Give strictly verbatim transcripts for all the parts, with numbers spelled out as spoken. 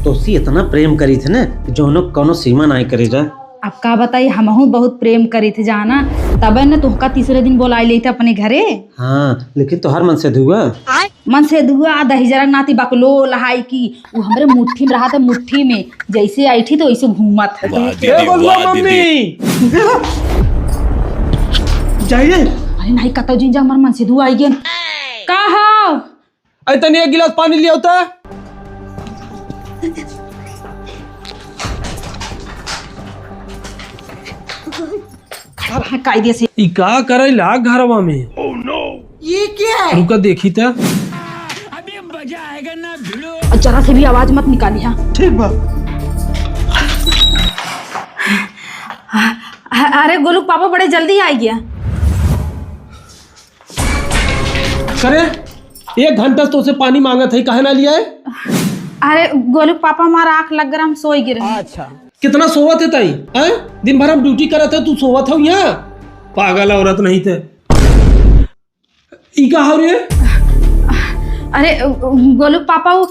तोसी इतना प्रेम करी थे ना कि जौनो कौनो सीमा नाई करे जा। अब का बताई, हमहू बहुत प्रेम करी थे जाना, तबे न तुहका तीसरे दिन बोलाई लेते अपने घरे। हाँ, लेकिन तोहार मनसेधुआ। मनसेधुआ आ दहिजरा नाती बकलो लहाई की, वो हमरे मुट्ठी में रहा था, मुट्ठी में जैसे आई थी तो वैसे घूमत है। वाह ए दीदी, बोलुआ वाह मम्मी। दीदी। जाइए। अरे नहीं, कतौ जिन जा, हमार मनसेधुआ आई गए। का हो? अरे तनी एक गिलास पानी लिया होता। खड़ा रहा कायदे से। ई का करे ला घरवा में? ये क्या है? रुका देखी त। अभी मजा आएगा ना भिड़ो। जरा से भी आवाज मत निकाली, हाँ। ठीक बा। अ-, अरे गोलू पापा बड़े जल्दी आई गया। करे, एक घंटा से तोसे पानी मांगत है, काहे ना लिया है? अरे गोलू पापा, हमारा आँख लग गया, हम सोई गिरे। अच्छा। कितना सोवत है ताई, हैं? दिन भर हम ड्यूटी करत है, तू सोवत है यहाँ? पागल औरत नहीं थे। ई का हो रे? अरे गोलू पापा, वो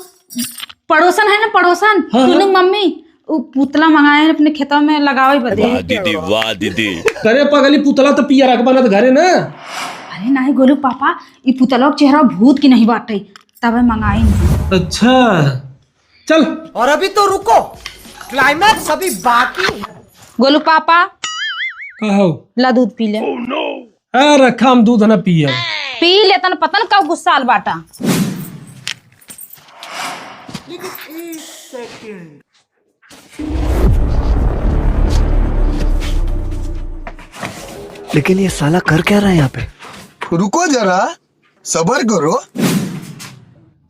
पड़ोसन है ना, पड़ोसन, हाँ, टुनुक हाँ। मम्मी, वो पुतला मंगाए हैं अपने खेतवा में लगावे बदे। वाह दीदी, वाह दीदी। करे पगली, पुतला तो पिया रख बनत घरे ना। अरे नहीं गोलू पापा, ई पुतलवा के चेहरा भूत की नहीं बाटे, तबे मंगाई नहीं। अच्छा, चल। और अभी तो रुको, क्लाइमैक्स अभी बाकी है। गोलू पापा, का हो? ला दूध पी ले। ए, रखा, हम दूध ना पिए। पी ले, तन पता न कब गुस्सा आल बाटा। लेकिन ये साला कर क्या रहा है यहाँ पे? रुको जरा, सबर करो।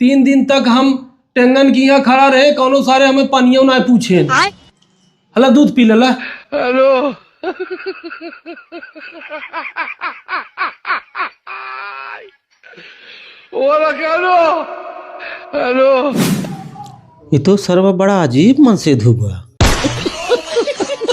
तीन दिन तक हम टेंगन की यहाँ खड़ा रहे, कौनो सारे हमें पनियो ना पूछे। आय। हला दूध पी लेला। हेलो। ओला हेलो। हेलो। ये तो सरवा बड़ा अजीब मनसेधु बा।